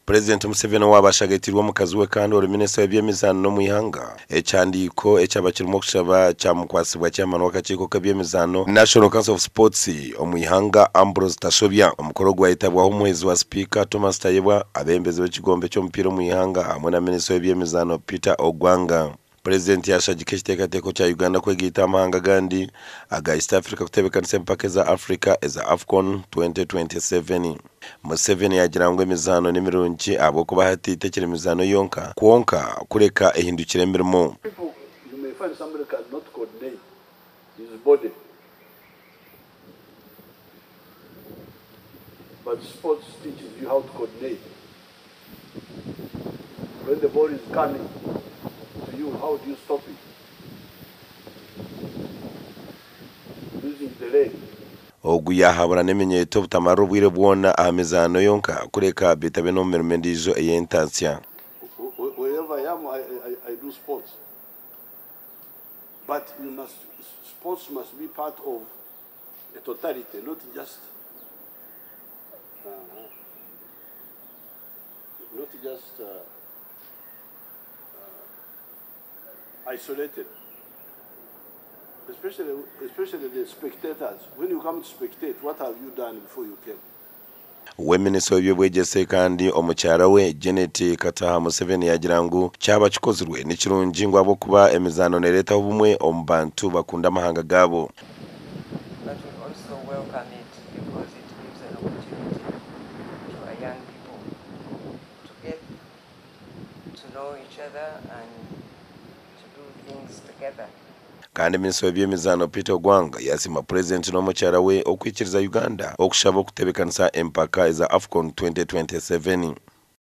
Purezidenti Museveni owaaba ashagatiirwe omukazi we kandi ori minisita w'eby'emizaano n'omu ihanga, ekihandiiko ekyaba kirimu okushaba kyamukwatsibwa chairman w'akakiiko k'eby'emizaano, National Council of Sports, omu ihanga Ambrose Tashobya. Omukoro gwayetabwaho omuhwezi wa sipiika Thomas Tayebwa, abeebembezi b'ekigombe ky'omupiira omu ihanga hamwe na minisita w'eby'emizaano Peter Ogwanga. Purezidenti yaashagika ekiteekateeko kya Uganda kwegaita aha mahanga agandi aga East Africa kuteebekanisa empaka eza Africa eza AFCON 2027. Museveni yaagira ngu emizaano ni mirungi ahabw'okuba hati tekiri mizaano yonka kwonka kureka ehindukire emirimo. People, you may find somebody cannot coordinate his body but sports teaches you how to coordinate. When the ball is coming to you, how do you stop it? Using the leg. Ogu yaahabura n'eminyeeto obutamarira obwire bwona aha mizaano yonka kureka beetabe n'omu mirimo endiijo ey'entaasya. Wherever I am, I, I, I do sports. But you must, sports must be part of a totality, not just not just isolated. Especially, especially the spectators. When you come to spectate, what have you done before you came? We minisita w'eby'obwegyese kandi omukyara we Janet Kataha Museveni yaagira ngu kyaba kikozirwe ni kirungi ngu ahabw'okuba emizaano neereetaho obumwe omu bantu bakunda amahanga gaabo. But we also welcome it because it gives an opportunity to our young people to get to know each other and to do things together. Kandi minisita w'eby'emizaano Peter Ogwang yasiima Purezidenti n'omukyara we okwikiriza Uganda okushaba okutebeekanisa empaka eza AFCON 2027.